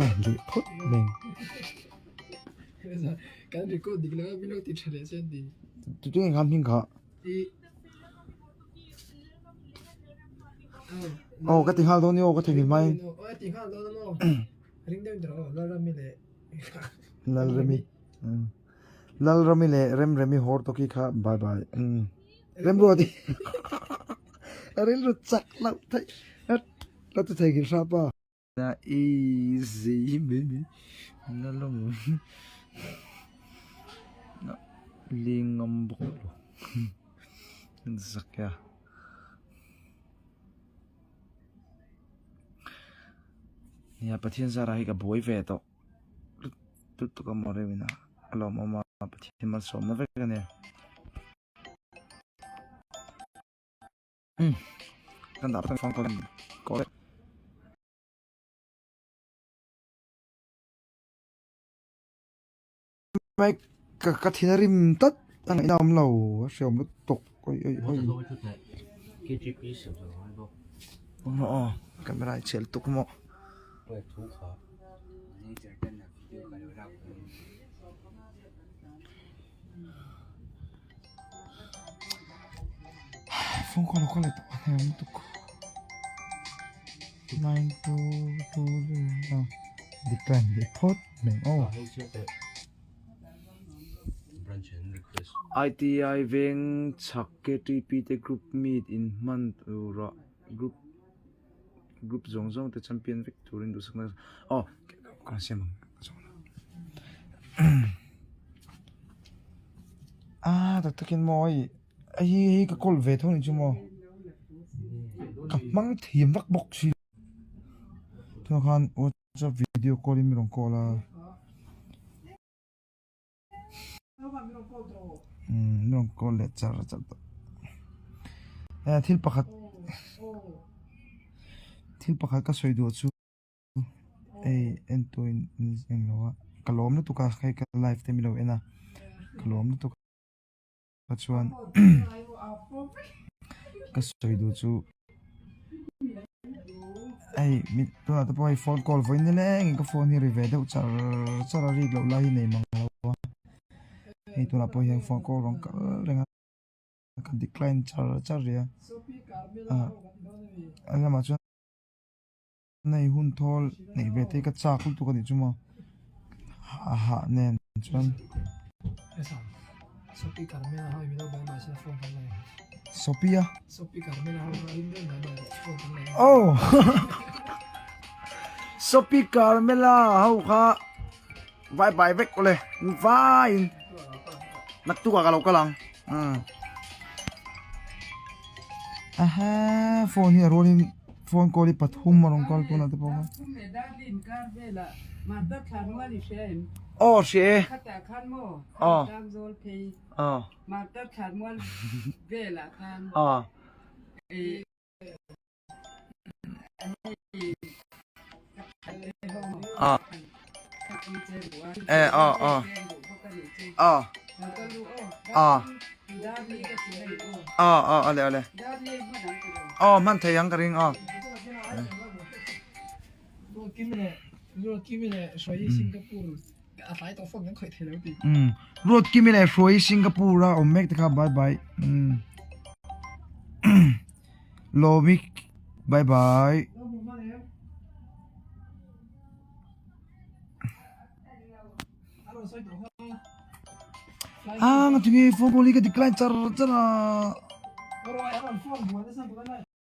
Leh phawt mai. Kan record dik lo a min lo ti tha leh chuan ti. Tu tu nge khan hming kha? Aw ka ti nghal dawn ni aw ka thei mai. Aw ti nghal dawn amaw. Ring deuh rawh aw Lalrami leh Lalrami. Lalrami leh Remremi hawr tawki kha bye bye. Remruati. Rilru chak loh theih. Ka ti thei nghilh hrap a. Na easy baby na lo na lingam bawk lo zak ya nia Pathian zara hi ka buai ve tawh lutuk a maw reuhin a lawmawm a Pathian malsawmna vek a nia. Kan dah phone call call mai ka ka thin a rim tlat a ngaihna awm lo a hreawm lutuk oi oi oi aw camera i chhe lutuk maw. Phone call ka let a hnem lutuk 9 2 2 0 decline leh phawt mai aw. ITI veng chhak KTP te group meet in hman turah group group zawng zawng te champion vek turin duhsakna aw ka siam ang ah tak takin maw hei hei hi ka call ve tho ni chu maw ka hmang thiam vak bawk si tunah khan whatsapp video call in min rawn call a umm min rawn call leh char char tawh eh thil pakhat thil pakhat ka sawi duh chu. Hei en tu in en lo a ka lawm lutuk a hei ka live te milo en a ka lawm lutuk a chuan ka sawi duh chu hei mi tunah te pawh hei phone call vawiin nileng in ka phone hi ri ve deuh char char a rik loh lai hi nei mang lo a hei tunah pawh hian phone call rawn kal reng a ka decline char char rih a ah a lamah chuan. Nei hun thawl neih ve te hi ka chak lutuk a nih chu maw a hah nen chuan Sophia oh Sophie Carmela ho kha vai bai vek awle vaiin naktuk ah ka lo kal ang aha phone hi a rualin phone call hi pathum a rawn kal tûnah te pawh khan aw hria e aw aw aw. A e a a a a a a ale ale aw hman thei ang ka ring a. Ruat kimi leh hruai Singapore a awm mek te kha bye bye. Lawmik bye bye. Ah, nga tingi phone call hi ka decline char char a.